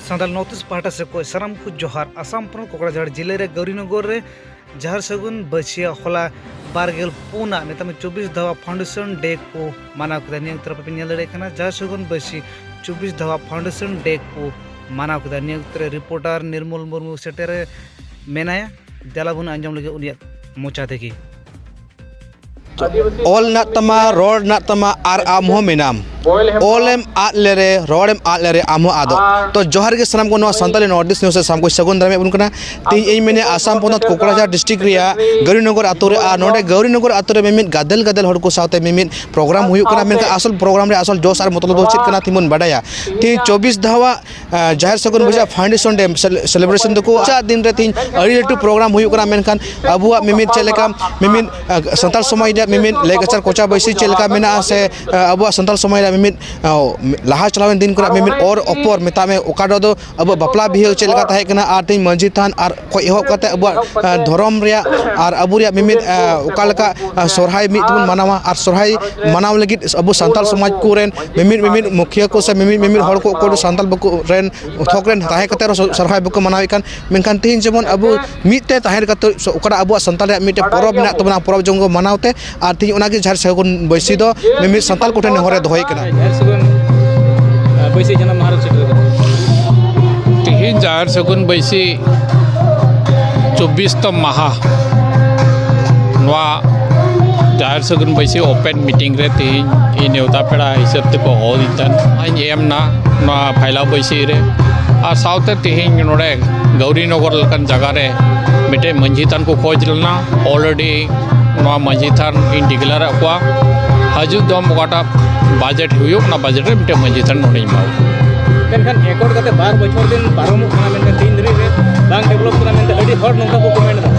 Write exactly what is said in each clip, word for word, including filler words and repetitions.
Santal north East ᱯᱟᱦᱴᱟ ᱥᱮᱫ ᱠᱷᱚᱱ ᱥᱟᱱᱟᱢ ᱠᱚ ᱡᱚᱦᱟᱨ᱾ ᱟᱥᱟᱢ ᱯᱚᱱᱚᱛ ᱠᱚᱠᱲᱟᱡᱷᱟᱲ ᱡᱤᱞᱟᱹ ᱨᱮ ᱜᱟᱣᱨᱤᱱᱚᱜᱚᱨ ᱨᱮ ᱡᱟᱦᱮᱨ ᱥᱟᱹᱜᱩᱱ ᱵᱟᱹᱥᱭᱟᱹ ᱦᱚᱞᱟ ᱵᱟᱨ ᱜᱮᱞ ᱯᱩᱱ ᱟᱜ ᱢᱮᱛᱟᱜ ᱢᱮ ᱪᱚᱵᱵᱤᱥ ᱫᱷᱟᱣᱟ ᱯᱷᱟᱣᱩᱱᱰᱮᱥᱚᱱ ᱰᱮ ᱠᱚ ᱢᱟᱱᱟᱣ ᱠᱮᱫᱟ᱾ ᱱᱤᱭᱟᱹ ᱚᱠᱛᱚ ᱨᱮ ᱯᱮ ᱧᱮᱞ ᱫᱟᱲᱮᱭᱟᱜ ᱠᱟᱱᱟ ᱡᱟᱦᱮᱨ ᱥᱟᱹᱜᱩᱱ ᱵᱟᱹᱥᱭᱟᱹ ᱪᱚᱵᱵᱤᱥ ᱫᱷᱟᱣᱟ ᱯᱷᱟᱣᱩᱱᱰᱮᱥᱚᱱ ᱰᱮ ᱠᱚ ᱢᱟᱱᱟᱣ ᱠᱮᱫᱟ᱾ ᱱᱤᱭᱟᱹ ᱚᱠᱛᱚ ᱨᱮ ᱨᱤᱯᱳᱨᱴᱟᱨ ᱱᱤᱨᱢᱚᱞ ᱢᱩᱨᱢᱩ ᱥᱮᱴᱮᱨ ᱢᱮᱱᱟᱭᱟ᱾ ᱫᱮᱞᱟ ᱵᱚᱱ ᱟᱸᱡᱚᱢ ᱞᱮᱜᱮ ᱩᱱᱤᱭᱟᱜ ᱢᱚᱪᱟ ᱛᱮᱜᱮ᱾ ᱚᱞ ᱢᱮᱱᱟᱜ ᱛᱟᱢᱟ, ᱨᱚᱲ ᱢᱮᱱᱟᱜ ᱛᱟᱢᱟ, ᱟᱨ ᱟᱢ ᱦᱚᱸ ᱢᱮᱱᱟᱢ᱾ ᱚᱞᱮᱢ ᱟᱫ ᱞᱮᱨᱮ, ᱨᱚᱲᱮᱢ ᱟᱫ ᱞᱮᱨᱮ, ᱟᱢ ᱦᱚᱸ ᱟᱫᱚᱜ᱾ ᱛᱚ ᱡᱚᱦᱟᱨ ᱜᱮ ᱥᱟᱱᱟᱢ ᱠᱚ, ᱱᱚᱣᱟ ᱥᱟᱱᱛᱟᱲᱤ ᱱᱚᱨᱛᱷ ᱤᱥᱴ ᱱᱤᱭᱩᱡᱽ ᱨᱮ ᱥᱟᱱᱟᱢ ᱠᱚ ᱥᱟᱹᱜᱩᱱ ᱫᱟᱨᱟᱢ ᱮᱫ ᱵᱚᱱ ᱠᱟᱱᱟ᱾ ᱛᱮᱦᱮᱧ ᱤᱧ ᱢᱮᱱᱮᱫᱼᱟ ᱟᱥᱟᱢ ᱯᱚᱱᱚᱛ ᱠᱚᱠᱲᱟᱡᱷᱟᱲ ᱰᱤᱥᱴᱨᱤᱠᱴ ᱨᱮᱭᱟᱜ ᱜᱟᱣᱨᱤᱱᱚᱜᱚᱨ ᱟᱛᱳ ᱨᱮ, ᱟᱨ ᱱᱚᱰᱮ ᱜᱟᱣᱨᱤᱱᱚᱜᱚᱨ ᱟᱛᱳ ᱨᱮ ᱢᱤᱢᱤᱫ ᱜᱟᱫᱮᱞ ᱜᱟᱫᱮᱞ ᱦᱚᱲ ᱠᱚ ᱥᱟᱶᱛᱮ ᱢᱤᱢᱤᱫ ᱯᱨᱳᱜᱨᱟᱢ ᱦᱩᱭᱩᱜ ᱠᱟᱱᱟ᱾ ᱢᱮᱱᱠᱷᱟᱱ ᱟᱥᱚᱞ ᱯᱨᱳᱜᱨᱟᱢ ᱨᱮᱭᱟᱜ ᱟᱥᱚᱞ ᱡᱚᱥ ᱟᱨ ᱢᱚᱛᱞᱚᱵ ᱫᱚ ᱪᱮᱫ ᱠᱟᱱᱟ, ᱛᱮᱦᱮᱧ ᱵᱚᱱ ᱵᱟᱰᱟᱭᱟ᱾ ᱛᱮᱦᱮᱧ ᱪᱚᱵᱵᱤᱥ ᱫᱷᱟᱣᱟᱜ ᱟᱸ, ᱡᱟᱦᱮᱨ ᱥᱟᱹᱜᱩᱱ ᱵᱟᱹᱥᱭᱟᱹ ᱯᱷᱟᱣᱩᱱᱰᱮᱥᱚᱱ ᱰᱮ ᱥᱮᱞ-, ᱥᱮᱞᱮᱵᱨᱮᱥᱚᱱ ᱫᱚᱠᱚ ᱪᱟᱜ ᱫᱤᱱ ᱨᱮ ᱛᱮᱦᱮᱧ ᱟᱹᱰᱤ ᱞᱟᱹᱴᱩ ᱯᱨᱳᱜᱨᱟᱢ ᱦᱩᱭᱩᱜ ᱠᱟᱱᱟ, ᱢᱮᱱᱠᱷᱟᱱ ᱟᱵᱚᱣᱟᱜ ᱢᱤᱢᱤᱫ ᱪᱮᱫ ᱞᱮᱠᱟ, ᱢᱤᱢᱤᱫ, ᱟᱸ, ᱥᱟᱱᱛᱟᱲ ᱥᱚᱢᱟᱡᱽ ᱨᱮᱭᱟᱜ ᱢᱤᱢᱤᱫ ᱞᱮᱠᱪᱟᱨ ᱠᱚᱪᱟ ᱵᱟᱹᱭᱥᱤ ᱪᱮᱫ ᱞᱮᱠᱟ ᱢᱮᱱᱟᱜᱼᱟ, ᱥᱮ, ᱟᱸ, ᱟᱵᱚᱣᱟᱜ ᱥᱟᱱᱛᱟᱲ ᱥᱚᱢᱟᱡᱽ ᱨᱮᱭᱟᱜ ᱢᱤᱢᱤᱫ, ᱟᱸ, ᱞᱟᱦᱟ ᱪᱟᱞᱟᱣᱮᱱ ᱫᱤᱱ ᱠᱚᱨᱮ ᱢᱤᱢᱤᱫ ᱚᱨ ᱚᱯᱚᱨ ᱢᱮᱛᱟᱜ ᱢᱮ, ᱚᱠᱟ ᱫᱚ ᱟᱵᱚᱣᱟᱜ ᱵᱟᱯᱞᱟ ᱵᱤᱦᱟᱹ ᱪᱮᱫ ᱞᱮᱠᱟ ᱛᱟᱦᱮᱸ ᱠᱟᱱᱟ, ᱟᱨ ᱛᱮᱦᱮᱧ ᱢᱟᱹᱡᱷᱤ ᱛᱷᱟᱱ ᱟᱨ ᱠᱷᱚᱱ ᱮᱦᱚᱵ ᱠᱟᱛᱮ ᱟᱵᱚᱣᱟᱜ, ᱟᱸ, ᱫᱷᱚᱨᱚᱢ ᱨᱮᱭᱟᱜ ᱟᱨ ᱟᱵᱚ ᱨᱮᱭᱟᱜ ᱢᱤᱢᱤᱫ, ᱟᱸ, ᱚᱠᱟ ᱞᱮᱠᱟ, ᱟᱸ, ᱥᱚᱨᱦᱟᱭ ᱢᱤᱫ ᱛᱮᱵᱚᱱ ᱢᱟᱱᱟᱣᱟ, ᱟᱨ ᱥᱚᱨᱦᱟᱭ ᱢᱟᱱᱟᱣ ᱞᱟᱹᱜᱤᱫ ᱟᱵᱚ ᱥᱟᱱᱛᱟᱲ ᱥᱚᱢᱟᱡᱽ ᱠᱚᱨᱮᱱ ᱢᱤᱢᱤᱫ, ᱢᱤᱢᱤᱫ ᱢᱩᱠᱷᱤᱭᱟᱹ ᱠᱚ ᱥᱮ ᱢᱤᱢᱤᱫ, ᱢᱤᱢᱤᱫ ᱦᱚᱲ ᱠᱚ, ᱚᱠᱚᱭ ᱫᱚ ᱥᱟᱱᱛᱟᱲ ᱵᱟᱠᱚ ᱨᱮᱱ ᱛᱷᱚᱠ ᱨᱮᱱ ᱛᱟᱦᱮᱸ ᱠᱟᱛᱮ ᱨᱮᱦᱚᱸ ᱥᱚ-, ᱥᱚᱨᱦᱟᱭ ᱵᱟᱠᱚ ᱢᱟᱱᱟᱣᱮᱫ ᱠᱟᱱ, ᱢᱮᱱᱠᱷᱟᱱ ᱛᱮᱦᱮᱧ ᱡᱮᱢᱚᱱ ᱟᱵᱚ ᱢᱤᱫ ᱛᱮ ᱛᱟᱦᱮᱸ ᱠᱟᱛᱮ ᱥᱚ-, ᱚᱠᱟᱴᱟᱜ ᱟᱵᱚᱣᱟᱜ ᱥᱟᱱᱛᱟᱲ ᱨᱮᱭᱟᱜ ᱢᱤᱫᱴᱮᱱ ᱯᱚᱨᱚᱵᱽ ᱢᱮᱱᱟᱜ ᱛᱟᱵᱚᱱᱟ, ᱯᱚᱨᱚᱵᱽ ᱡᱚᱝ ᱠᱚ ᱢᱟᱱᱟᱣ ᱛᱮ, ᱟᱨ ᱛᱮᱦᱮᱧ ᱚᱱᱟᱜᱮ ᱡᱟᱦᱮᱨ ᱥᱟᱹᱜᱩᱱ ᱵᱟᱹᱭᱥᱤ ᱫᱚ ᱢᱤᱢᱤᱫ ᱥᱟᱱᱛᱟᱲ ᱠᱚᱴᱷᱮᱱ ᱱᱮᱦᱚᱨᱮ ᱫᱚᱦᱚᱭᱮᱫ ᱠᱟᱱᱟ᱾ ᱡᱟᱦᱮᱨ ᱥᱟᱹᱜᱩᱱ, ᱟᱸ, ᱵᱟᱹᱭᱥᱤ ᱡᱟᱱᱟᱢ ᱢᱟᱦᱟ ᱨᱮ ᱥᱮᱴᱮᱨ ᱠᱟᱱᱟ᱾ ᱛᱮᱦᱮᱧ ᱡᱟᱦᱮᱨ ᱥᱟᱹᱜᱩᱱ ᱵᱟᱹᱭᱥᱤ ᱪᱚᱵᱵᱤᱥ ᱛᱚᱢ ᱢᱟᱦᱟ, ᱱᱚᱣᱟ ᱡᱟᱦᱮᱨ ᱥᱟᱹᱜᱩᱱ ᱵᱟᱹᱭᱥᱤ ᱳᱯᱮᱱ ᱢᱤᱴᱤᱝ ᱨᱮ ᱛᱮᱦᱮᱧ ᱤᱧ ᱱᱮᱣᱛᱟ ᱯᱮᱲᱟ ᱦᱤᱥᱟᱹᱵ ᱛᱮᱠᱚ ᱦᱚᱦᱚ ᱫᱤᱧ ᱛᱟᱦᱮᱱ, ᱤᱧ ᱮᱢ ᱱᱟ ᱱᱚᱣᱟ ᱯᱷᱟᱭᱞᱟ ᱵᱟᱹᱭᱥᱤ ᱨᱮ᱾ ᱟᱨ ᱥᱟᱶᱛᱮ ᱛᱮᱦᱮᱧ ᱱᱚᱰᱮ ᱜᱟᱣᱨᱤᱱᱚᱜᱚᱨ ᱞᱮᱠᱟᱱ ᱡᱟᱭᱜᱟ ᱨᱮ ᱢᱤᱫᱴᱮᱡ ᱢᱟᱹᱡᱷᱤ ᱛᱷᱟᱱ ᱠᱚ ᱠᱷᱚᱡᱽ ᱞᱮᱱᱟ, already ᱱᱚᱣᱟ ᱢᱟᱹᱡᱷᱤ ᱛᱷᱟᱱ ᱤᱧ ᱰᱤᱠᱞᱮᱭᱟᱨ ᱟᱫ ᱠᱚᱣᱟ᱾ ᱦᱤᱡᱩᱜ ᱫᱚᱢ ᱚᱠᱟᱴᱟᱜ ᱵᱟᱡᱮᱴ ᱦᱩᱭᱩᱜ, ᱚᱱᱟ ᱵᱟᱡᱮᱴ ᱨᱮ ᱢᱤᱫᱴᱮᱱ ᱢᱟᱹᱡᱷᱤ ᱛᱷᱟᱱ ᱱᱚᱰᱮᱧ ᱮᱢᱟᱣᱟ᱾ ᱢᱮᱱᱠᱷᱟᱱ ᱮᱠᱚᱨ ᱠᱟᱛᱮ ᱵᱟᱨ ᱵᱚᱪᱷᱚᱨ ᱫᱤᱱ ᱯᱟᱨᱚᱢᱚᱜ ᱠᱟᱱᱟ, ᱢᱮᱱᱠᱷᱟᱱ ᱛᱤᱱ ᱫᱷᱟᱹᱨᱤᱡ ᱨᱮ ᱵᱟᱝ ᱰᱮᱵᱷᱞᱚᱯ ᱠᱟᱱᱟ ᱢᱮᱱᱛᱮ ᱟᱹᱰᱤ ᱦᱚᱲ ᱱᱚᱝᱠᱟ ᱠᱚ ᱠᱚᱢᱮᱱᱴ ᱮᱫᱟ᱾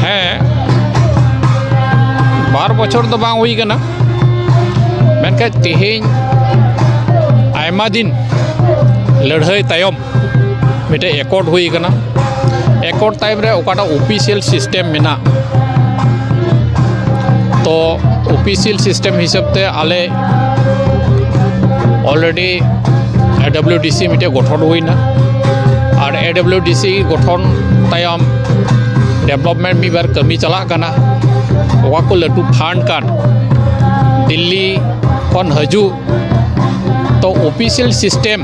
ᱦᱮᱸ, ᱵᱟᱨ ᱵᱚᱪᱷᱚᱨ ᱫᱚ ᱵᱟᱝ ᱦᱩᱭ ᱠᱟᱱᱟ, ᱢᱮᱱᱠᱷᱟᱱ ᱛᱮᱦᱮᱧ ᱟᱭᱢᱟ ᱫᱤᱱ ᱞᱟᱹᱲᱦᱟᱹᱭ ᱛᱟᱭᱚᱢ ᱢᱤᱫᱴᱮᱡ ᱮᱠᱚᱨᱰ ᱦᱩᱭ ᱠᱟᱱᱟ᱾ ᱮᱠᱚᱨᱰ ᱛᱟᱭᱚᱢ ᱨᱮ ᱚᱠᱟᱴᱟᱜ ᱚᱯᱷᱤᱥᱤᱭᱟᱞ ᱥᱤᱥᱴᱮᱢ ᱢᱮᱱᱟᱜ, ᱛᱚ ᱚᱯᱷᱤᱥᱤᱭᱟᱞ ᱥᱤᱥᱴᱮᱢ ᱦᱤᱥᱟᱹᱵ ᱛᱮ ᱟᱞᱮ already ᱮ ᱰᱟᱵᱞᱤᱭᱩ ᱰᱤ ᱥᱤ ᱢᱤᱫᱴᱮᱡ ᱜᱚᱴᱷᱚᱱ ᱦᱩᱭᱱᱟ᱾ ᱟᱨ ᱮ ᱰᱟᱵᱞᱤᱭᱩ ᱰᱤ ᱥᱤ ᱜᱚᱴᱷᱚᱱ ᱛᱟᱭᱚᱢ ᱰᱮᱵᱷᱞᱚᱯᱢᱮᱱᱴ ᱢᱤᱫ ᱵᱟᱨ ᱠᱟᱹᱢᱤ ᱪᱟᱞᱟᱜ ᱠᱟᱱᱟ᱾ ᱚᱠᱟ ᱠᱚ ᱞᱟᱹᱴᱩ ᱯᱷᱟᱱᱰ ᱠᱟᱱ ᱫᱤᱞᱞᱤ ᱠᱷᱚᱱ ᱦᱤᱡᱩᱜ, ᱛᱚ ᱚᱯᱷᱤᱥᱤᱭᱟᱞ ᱥᱤᱥᱴᱮᱢ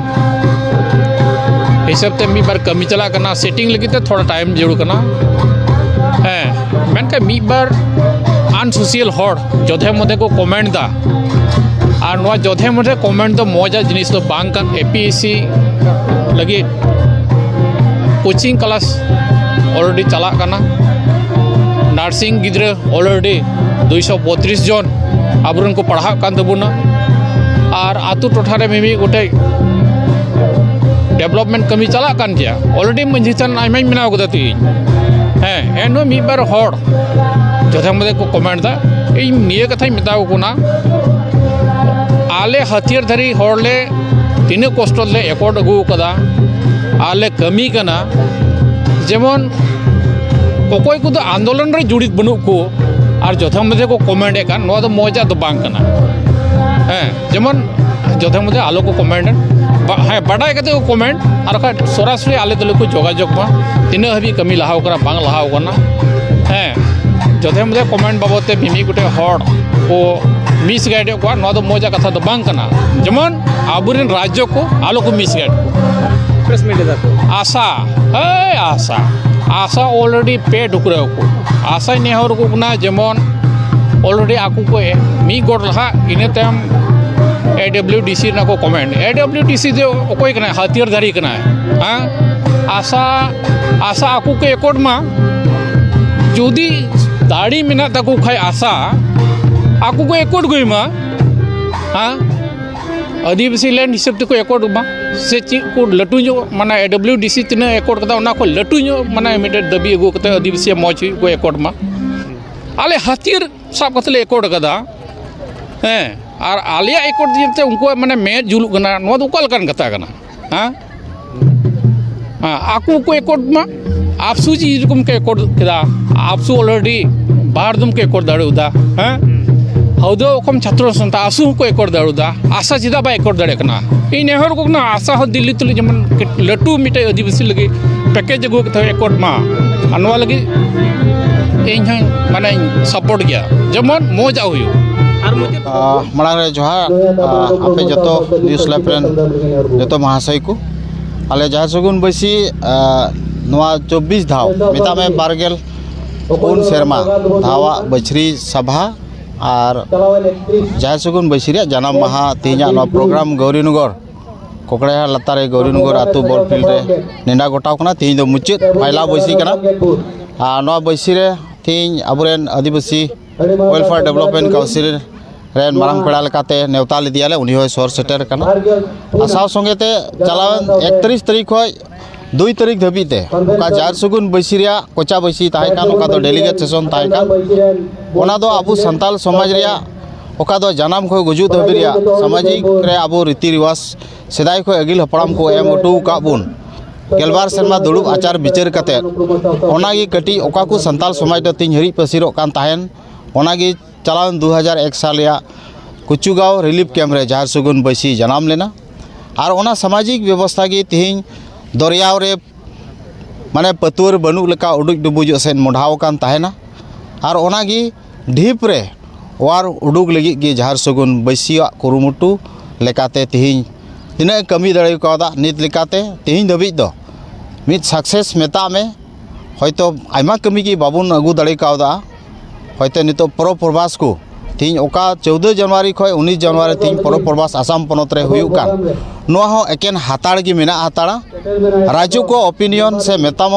ᱦᱤᱥᱟᱹᱵ ᱛᱮ ᱢᱤᱫ ᱵᱟᱨ ᱠᱟᱹᱢᱤ ᱪᱟᱞᱟᱜ ᱠᱟᱱᱟ᱾ ᱥᱮᱴᱤᱝ ᱞᱟᱹᱜᱤᱫ ᱛᱮ ᱛᱷᱚᱲᱟ ᱴᱟᱭᱤᱢ ᱡᱟᱹᱨᱩᱲ ᱠᱟᱱᱟ᱾ ᱦᱮᱸ, ᱢᱮᱱᱠᱷᱟᱱ ᱢᱤᱫ ᱵᱟᱨ ᱟᱱᱥᱳᱥᱤᱭᱟᱞ ᱦᱚᱲ ᱡᱚᱫᱷᱮ ᱢᱚᱫᱷᱮ ᱠᱚ ᱠᱚᱢᱮᱱᱴ ᱫᱟ᱾ ᱟᱨ ᱱᱚᱣᱟ ᱡᱚᱫᱷᱮ ᱢᱚᱫᱷᱮ ᱠᱚᱢᱮᱱᱴ ᱫᱚ ᱢᱚᱡᱟᱜ ᱡᱤᱱᱤᱥ ᱫᱚ ᱵᱟᱝ ᱠᱟᱱ᱾ ᱮ ᱯᱤ ᱮᱥ ᱥᱤ ᱞᱟᱹᱜᱤᱫ ᱠᱳᱪᱤᱝ ᱠᱞᱟᱥ ᱚᱞᱨᱮᱰᱤ ᱪᱟᱞᱟᱜ ᱠᱟᱱᱟ᱾ ᱱᱟᱨᱥᱤᱝ ᱜᱤᱫᱽᱨᱟᱹ ᱚᱞᱨᱮᱰᱤ ᱫᱩᱭᱥᱚ ᱵᱚᱛᱨᱤᱥ ᱡᱚᱱ ᱟᱵᱚᱨᱮᱱ ᱠᱚ ᱯᱟᱲᱦᱟᱜ ᱠᱟᱱ ᱛᱟᱵᱚᱱᱟ᱾ ᱟᱨ ᱟᱛᱳ ᱴᱚᱴᱷᱟ ᱨᱮ ᱢᱤᱢᱤᱫ ᱜᱚᱴᱮᱡ ᱰᱮᱵᱷᱞᱚᱯᱢᱮᱱᱴ ᱠᱟᱹᱢᱤ ᱪᱟᱞᱟᱜ ᱠᱟᱱ ᱜᱮᱭᱟ᱾ ᱚᱞᱨᱮᱰᱤ ᱢᱟᱹᱡᱷᱤ ᱛᱷᱟᱱ ᱟᱭᱢᱟᱧ ᱵᱮᱱᱟᱣ ᱠᱟᱫᱟ ᱛᱤᱦᱤᱧ᱾ ᱦᱮᱸ, ᱮᱱᱦᱚᱸ ᱢᱤᱫ ᱵᱟᱨ ᱦᱚᱲ ᱡᱚᱛᱷᱟ ᱢᱚᱛᱮ ᱠᱚ ᱠᱚᱢᱮᱱᱴ ᱫᱟ᱾ ᱤᱧ ᱱᱤᱭᱟᱹ ᱠᱟᱛᱷᱟᱧ ᱢᱮᱛᱟ ᱠᱚ ᱠᱟᱱᱟ, ᱟᱞᱮ ᱦᱟᱹᱛᱭᱟᱹᱨ ᱫᱷᱟᱨᱤ ᱦᱚᱲ ᱞᱮ ᱛᱤᱱᱟᱹᱜ ᱠᱚᱥᱴᱚ ᱞᱮ ᱮᱠᱚᱴ ᱟᱹᱜᱩ ᱠᱟᱫᱟ ᱟᱨ ᱞᱮ ᱠᱟᱹᱢᱤ ᱠᱟᱱᱟ᱾ ᱡᱮᱢᱚᱱ ᱚᱠᱚᱭ ᱠᱚᱫᱚ ᱟᱱᱫᱳᱞᱚᱱ ᱨᱮ ᱡᱩᱲᱤᱛ ᱵᱟᱹᱱᱩᱜ ᱠᱚ ᱟᱨ ᱡᱚᱛᱷᱟ ᱢᱚᱫᱽᱫᱷᱮ ᱠᱚ ᱠᱚᱢᱮᱱᱴ ᱮᱫ ᱠᱟᱱ, ᱱᱚᱣᱟ ᱫᱚ ᱢᱚᱡᱟᱜ ᱫᱚ ᱵᱟᱝ ᱠᱟᱱᱟ᱾ ᱦᱮᱸ, ᱡᱮᱢᱚᱱ ᱡᱚᱛᱷᱟ ᱢᱚᱫᱽᱫᱷᱮ ᱟᱞᱚ ᱠᱚ ᱠᱚᱢᱮᱱᱴ, ᱵᱟ-, ᱦᱮᱸ, ᱵᱟᱰᱟᱭ ᱠᱟᱛᱮ ᱠᱚ ᱠᱚᱢᱮᱱᱴ, ᱟᱨ ᱵᱟᱠᱷᱟᱡ ᱥᱚᱨᱟᱥᱚᱨᱤ ᱟᱞᱮ ᱛᱩᱞᱩᱡ ᱠᱚ ᱡᱳᱜᱟᱡᱳᱜᱽ ᱢᱟ, ᱛᱤᱱᱟᱹᱜ ᱦᱟᱹᱵᱤᱡ ᱠᱟᱹᱢᱤ ᱞᱟᱦᱟᱣ ᱠᱟᱱᱟ, ᱵᱟᱝ ᱞᱟᱦᱟᱣ ᱠᱟᱱᱟ᱾ ᱦᱮᱸ, ᱡᱚᱛᱷᱟ ᱢᱚᱫᱽᱫᱷᱮ ᱠᱚᱢᱮᱱᱴ ᱵᱟᱵᱚᱫ ᱛᱮ ᱢᱤᱢᱤᱫ ᱜᱚᱴᱮᱡ ᱦᱚᱲ ᱠᱚ ᱢᱤᱥᱜᱟᱭᱤᱰ ᱮᱫ ᱠᱚᱣᱟ, ᱱᱚᱣᱟ ᱫᱚ ᱢᱚᱡᱟᱜ ᱠᱟᱛᱷᱟ ᱫᱚ ᱵᱟᱝ ᱠᱟᱱᱟ᱾ ᱡᱮᱢᱚᱱ ᱟᱵᱚᱨᱮᱱ ᱨᱟᱡᱽᱡᱚ ᱠᱚ ᱟᱞᱚ ᱠᱚ ᱢᱤᱥᱜᱟᱭᱤᱰ ᱠᱚ᱾ ᱯᱨᱮᱥ ᱢᱤᱴ ᱮᱫᱟ ᱠᱚ᱾ ᱟᱥᱟ, ᱦᱮᱸ, ᱟᱥᱟ, ᱟᱥᱟ ᱚᱞᱨᱮᱰᱤ ᱯᱮ ᱴᱩᱠᱨᱟᱹ ᱠᱚ᱾ ᱟᱥᱟᱧ ᱱᱮᱦᱚᱨ ᱟᱠᱚ ᱠᱟᱱᱟ, ᱡᱮᱢᱚᱱ ᱚᱞᱨᱮᱰᱤ ᱟᱠᱚ ᱠᱚ ᱢᱤᱫ ᱜᱚᱴ ᱞᱟᱦᱟᱜ, ᱤᱱᱟᱹ ᱛᱟᱭᱚᱢ ᱮ ᱰᱟᱵᱞᱤᱭᱩ ᱰᱤ ᱥᱤ ᱨᱮᱱᱟᱜ ᱠᱚ ᱠᱚᱢᱮᱱᱴ᱾ ᱮ ᱰᱟᱵᱞᱤᱭᱩ ᱰᱤ ᱥᱤ ᱫᱚ ᱚᱠᱚᱭ ᱠᱟᱱᱟᱭ? ᱦᱟᱹᱛᱭᱟᱹᱨ ᱫᱷᱟᱨᱤ ᱠᱟᱱᱟᱭ᱾ ᱦᱮᱸ, ᱟᱥᱟ, ᱟᱥᱟ ᱟᱠᱚ ᱠᱚ ᱮᱠᱚᱴ ᱢᱟ᱾ ᱡᱩᱫᱤ ᱫᱟᱲᱮ ᱢᱮᱱᱟᱜ ᱛᱟᱠᱚ ᱠᱷᱟᱡ ᱟᱥᱟ, ᱟᱠᱚ ᱠᱚ ᱮᱠᱚᱴ ᱟᱹᱜᱩᱭ ᱢᱟ᱾ ᱦᱮᱸ, ᱟᱹᱫᱤᱵᱟᱹᱥᱤ ᱞᱮᱱᱰ ᱦᱤᱥᱟᱹᱵ ᱛᱮᱠᱚ ᱮᱠᱚᱴ ᱢᱟ, ᱥᱮ ᱪᱮᱫ ᱠᱚ ᱞᱟᱹᱴᱩ ᱧᱚᱜ, ᱢᱟᱱᱮ, ᱮ ᱰᱟᱵᱞᱤᱭᱩ ᱰᱤ ᱥᱤ ᱛᱤᱱᱟᱹᱜ ᱮᱠᱚᱴ ᱠᱟᱫᱟ, ᱚᱱᱟ ᱠᱷᱚᱱ ᱞᱟᱹᱴᱩ ᱧᱚᱜ, ᱢᱟᱱᱮ, ᱢᱤᱫᱴᱮᱡ ᱫᱟᱹᱵᱤ ᱟᱹᱜᱩ ᱠᱟᱛᱮ ᱟᱹᱫᱤᱵᱟᱹᱥᱤᱭᱟᱜ ᱢᱚᱡᱽ ᱦᱩᱭᱩᱜ ᱠᱚ ᱮᱠᱚᱴ ᱢᱟ᱾ ᱟᱞᱮ ᱦᱟᱹᱛᱭᱟᱹᱨ ᱥᱟᱵ ᱠᱟᱛᱮ ᱞᱮ ᱮᱠᱚᱴ ᱠᱟᱫᱟ᱾ ᱦᱮᱸ, ᱟᱨ ᱟᱞᱮᱭᱟᱜ ᱮᱠᱚᱴ ᱧᱮᱞᱛᱮ ᱩᱱᱠᱩᱣᱟᱜ, ᱢᱟᱱᱮ, ᱢᱮᱫ ᱡᱩᱞᱩᱜ ᱠᱟᱱᱟ, ᱱᱚᱣᱟ ᱫᱚ ᱚᱠᱟ ᱞᱮᱠᱟᱱ ᱠᱟᱛᱷᱟ ᱠᱟᱱᱟ? ᱦᱮᱸ? ᱦᱮᱸ, ᱟᱠᱚ ᱠᱚ ᱮᱠᱚᱴ ᱢᱟ, ᱟᱯᱥᱩ ᱪᱮᱫ ᱨᱚᱠᱚᱢ ᱠᱚ ᱮᱠᱚᱴ ᱠᱮᱫᱟ, ᱟᱯᱥᱩ ᱚᱞᱨᱮᱰᱤ ᱵᱟᱨ ᱫᱚᱢ ᱠᱚ ᱮᱠᱚᱴ ᱫᱟᱲᱮᱭᱟᱫᱟ᱾ ᱦᱮᱸ, ᱟᱫᱚ ᱚᱠᱚᱢ ᱪᱷᱟᱛᱨᱚ ᱥᱚᱝᱥᱛᱷᱟ ᱟᱥᱩ ᱦᱚᱸᱠᱚ ᱮᱠᱚᱨ ᱫᱟᱲᱮᱭᱟᱫᱟ, ᱟᱥᱟ ᱪᱮᱫᱟᱜ ᱵᱟᱭ ᱮᱠᱚᱨ ᱫᱟᱲᱮᱭᱟᱜ ᱠᱟᱱᱟ? ᱤᱧ ᱱᱮᱦᱚᱨ ᱠᱚ ᱠᱟᱱᱟ, ᱟᱥᱟ ᱦᱚᱸ ᱫᱤᱞᱞᱤ ᱛᱩᱞᱩᱡ ᱡᱮᱢᱚᱱ ᱞᱟᱹᱴᱩ ᱢᱤᱫᱴᱮᱡ ᱟᱹᱫᱤᱵᱟᱹᱥᱤ ᱞᱟᱹᱜᱤᱫ ᱯᱮᱠᱮᱡᱽ ᱟᱹᱜᱩ ᱠᱟᱛᱮ ᱮᱠᱚᱨ ᱢᱟ᱾ ᱟᱨ ᱱᱚᱣᱟ ᱞᱟᱹᱜᱤᱫ ᱤᱧ ᱦᱚᱸ ᱢᱟᱱᱮᱧ ᱥᱟᱯᱳᱨᱴ ᱜᱮᱭᱟ, ᱡᱮᱢᱚᱱ ᱢᱚᱡᱽ ᱟᱜ ᱦᱩᱭᱩᱜ᱾ ᱟᱨ ᱢᱩᱪᱟᱹᱫ ᱟ, ᱢᱟᱲᱟᱝ ᱨᱮ ᱡᱚᱦᱟᱨ, ᱟ, ᱟᱯᱮ ᱡᱚᱛᱚ ᱱᱤᱭᱩᱡᱽ ᱞᱟᱭᱤᱵᱷ ᱨᱮᱱ ᱡᱚᱛᱚ ᱢᱟᱦᱟᱥᱚᱭ ᱠᱚ᱾ ᱟᱞᱮ ᱡᱟᱦᱮᱨ ᱥᱟᱹᱜᱩᱱ ᱵᱟᱹᱭᱥᱤ, ᱟ, ᱱᱚᱣᱟ ᱪᱚᱵᱵᱤᱥ ᱫᱷᱟᱣ, ᱢᱮᱛᱟᱜ ᱢᱮ ᱵᱟᱨ ᱜᱮᱞ ᱯᱩᱱ ᱥᱮᱨᱢᱟ ᱫᱷᱟᱣᱟᱜ ᱵᱟᱹᱪᱷᱨᱤ ᱥᱟᱵᱷᱟ ᱟᱨ ᱡᱟᱦᱮᱨ ᱥᱟᱹᱜᱩᱱ ᱵᱟᱹᱭᱥᱤ ᱨᱮᱭᱟᱜ ᱡᱟᱱᱟᱢ ᱢᱟᱦᱟ ᱛᱮᱦᱮᱧᱟᱜ ᱱᱚᱣᱟ ᱯᱨᱳᱜᱨᱟᱢ ᱜᱟᱹᱣᱨᱤᱱᱚᱜᱚᱨ ᱠᱚᱠᱲᱟᱦᱟᱨ ᱞᱟᱛᱟᱨ ᱨᱮ ᱜᱟᱹᱣᱨᱤᱱᱚᱜᱚᱨ ᱟᱹᱛᱩ ᱵᱚᱞ ᱯᱷᱤᱞᱰ ᱨᱮ ᱱᱮᱰᱟ ᱜᱚᱴᱟᱣ ᱠᱟᱱᱟ᱾ ᱛᱮᱦᱮᱧ ᱫᱚ ᱢᱩᱪᱟᱹᱫ ᱯᱷᱟᱭᱞᱟ ᱵᱟᱹᱭᱥᱤ ᱠᱟᱱᱟ᱾ ᱟᱨ ᱱᱚᱣᱟ ᱵᱟᱹᱭᱥᱤ ᱨᱮ ᱛᱮᱦᱮᱧ ᱟᱵᱚᱨᱮᱱ ᱟᱹᱫᱤᱵᱟᱹᱥᱤ ᱣᱮᱞᱯᱷᱮᱭᱟᱨ ᱰᱮᱵᱷᱞᱚᱯᱢᱮᱱᱴ ᱠᱟᱣᱩᱱᱥᱤᱞ ᱨᱮᱱ ᱢᱟᱨᱟᱝ ᱯᱮᱲᱟ ᱞᱮᱠᱟᱛᱮ ᱱᱮᱣᱛᱟ ᱞᱮᱫᱮᱭᱟᱞᱮ, ᱩᱱᱤ ᱦᱚᱸᱭ ᱥᱚᱦᱚᱨ ᱥᱮᱴᱮᱨ ᱟᱠᱟᱱᱟ᱾ ᱟᱨ ᱥᱟᱶ ᱥᱚᱸᱜᱮ ᱛᱮ ᱪᱟᱞᱟᱣᱮᱱ ᱮᱠᱛᱨᱤᱥ ᱛᱟᱹᱨᱤᱠᱷ ᱠᱷᱚᱱ ᱫᱩᱭ ᱛᱟᱹᱨᱤᱠᱷ ᱫᱷᱟᱹᱵᱤᱡ ᱛᱮ ᱚᱠᱟ ᱡᱟᱦᱮᱨ ᱥᱟᱹᱜᱩᱱ ᱵᱟᱹᱭᱥᱤ ᱨᱮᱭᱟᱜ ᱠᱚᱪᱟ ᱵᱟᱹᱭᱥᱤ ᱛᱟᱦᱮᱸ ᱠᱟᱱ, ᱚᱠᱟ ᱫᱚ ᱰᱮᱞᱤᱜᱮᱴ ᱥᱮᱥᱚᱱ ᱛᱟᱦᱮᱸ ᱠᱟᱱ, ᱚᱱᱟ ᱫᱚ ᱟᱵᱚ ᱥᱟᱱᱛᱟᱞ ᱥᱚᱢᱟᱡᱽ ᱨᱮᱭᱟᱜ ᱚᱠᱟ ᱫᱚ ᱡᱟᱱᱟᱢ ᱠᱷᱚᱱ ᱜᱩᱡᱩᱜ ᱫᱷᱟᱹᱵᱤᱡ ᱨᱮᱭᱟᱜ ᱥᱟᱢᱟᱡᱤᱠ ᱨᱮ ᱟᱵᱚ ᱨᱤᱛᱤ ᱨᱮᱣᱟᱡᱽ ᱥᱮᱫᱟᱭ ᱠᱷᱚᱱ ᱟᱹᱜᱤᱞ ᱦᱟᱯᱲᱟᱢ ᱠᱚ ᱮᱢ ᱦᱚᱴᱚ ᱟᱠᱟᱫ ᱵᱚᱱ ᱜᱮᱞᱵᱟᱨ ᱥᱮᱨᱢᱟ ᱫᱩᱲᱩᱵ ᱟᱪᱟᱨ ᱵᱤᱪᱟᱹᱨ ᱠᱟᱛᱮᱫ, ᱚᱱᱟᱜᱮ ᱠᱟᱹᱴᱤᱡ ᱚᱠᱟ ᱠᱚ ᱥᱟᱱᱛᱟᱞ ᱥᱚᱢᱟᱡᱽ ᱫᱚ ᱛᱮᱦᱮᱧ ᱦᱤᱨᱤᱡ ᱯᱟᱹᱥᱤᱨᱚᱜ ᱠᱟᱱ ᱛᱟᱦᱮᱱ, ᱚᱱᱟᱜᱮ ᱪᱟᱞᱟᱣᱮᱱ ᱫᱩ ᱦᱟᱡᱟᱨ ᱮᱠ ᱥᱟᱞ ᱨᱮᱭᱟᱜ ᱠᱩᱪᱩᱜᱟᱸᱣ ᱨᱤᱞᱤᱯ ᱠᱮᱢᱯ ᱨᱮ ᱡᱟᱦᱮᱨ ᱥᱟᱹᱜᱩᱱ ᱵᱟᱹᱭᱥᱤ ᱡᱟᱱᱟᱢ ᱞᱮᱱᱟ᱾ ᱟᱨ ᱚᱱᱟ ᱥᱟᱢᱟᱡᱤᱠ ᱵᱮᱵᱚᱥᱛᱷᱟ ᱜᱮ ᱛᱮᱦᱮᱧ ᱫᱚᱨᱭᱟᱣ ᱨᱮ ᱢᱟᱱᱮ ᱯᱟᱹᱛᱣᱟᱹᱨ ᱵᱟᱹᱱᱩᱜ ᱞᱮᱠᱟ ᱩᱰᱩᱡ ᱰᱩᱵᱩᱡᱚᱜ ᱥᱮᱫ ᱢᱚᱰᱷᱟᱣ ᱟᱠᱟᱱ ᱛᱟᱦᱮᱱᱟ᱾ ᱟᱨ ᱚᱱᱟᱜᱮ ᱰᱷᱤᱯ ᱨᱮ ᱚᱣᱟᱨ ᱩᱰᱩᱠ ᱞᱟᱹᱜᱤᱫ ᱜᱮ ᱡᱟᱦᱮᱨ ᱥᱟᱹᱜᱩᱱ ᱵᱟᱹᱭᱥᱤᱭᱟᱜ ᱠᱩᱨᱩᱢᱩᱴᱩ ᱞᱮᱠᱟᱛᱮ ᱛᱮᱦᱮᱧ ᱛᱤᱱᱟᱹᱜ ᱮ ᱠᱟᱹᱢᱤ ᱫᱟᱲᱮ ᱠᱟᱣᱫᱟ, ᱱᱤᱛ ᱞᱮᱠᱟᱛᱮ ᱛᱮᱦᱮᱧ ᱫᱷᱟᱹᱵᱤᱡ ᱫᱚ ᱢᱤᱫ ᱥᱟᱠᱥᱮᱥ ᱢᱮᱛᱟᱜ ᱢᱮ᱾ ᱦᱚᱭᱛᱳ ᱟᱭᱢᱟ ᱠᱟᱹᱢᱤ ᱜᱮ ᱵᱟᱵᱚᱱ ᱟᱹᱜᱩ ᱫᱟᱲᱮ ᱠᱟᱣᱫᱟ᱾ ᱦᱚᱭᱛᱳ ᱱᱤᱛᱚᱜ ᱯᱚᱨᱚᱵᱽ ᱯᱚᱨᱵᱷᱟᱥ ᱠᱚ ᱛᱮᱦᱮᱧ ᱚᱠᱟ ᱪᱳᱣᱫᱟᱹ ᱡᱟᱱᱩᱣᱟᱨᱤ ᱠᱷᱚᱱ ᱩᱱᱤᱥ ᱡᱟᱱᱩᱣᱟᱨᱤ ᱛᱮᱦᱮᱧ ᱯᱚᱨᱚᱵᱽ ᱯᱚᱨᱵᱷᱟᱥ ᱟᱥᱟᱢ ᱯᱚᱱᱚᱛ ᱨᱮ ᱦᱩᱭᱩᱜ ᱠᱟᱱ, ᱱᱚᱣᱟ ᱦᱚᱸ ᱮᱠᱮᱱ ᱦᱟᱛᱟᱲ ᱜᱮ ᱢᱮᱱᱟᱜ ᱦᱟᱛᱟᱲᱟ᱾ ᱨᱟᱡᱩ ᱠᱚ ᱚᱯᱤᱱᱤᱭᱚᱱ ᱥᱮ ᱢᱮᱛᱟᱢ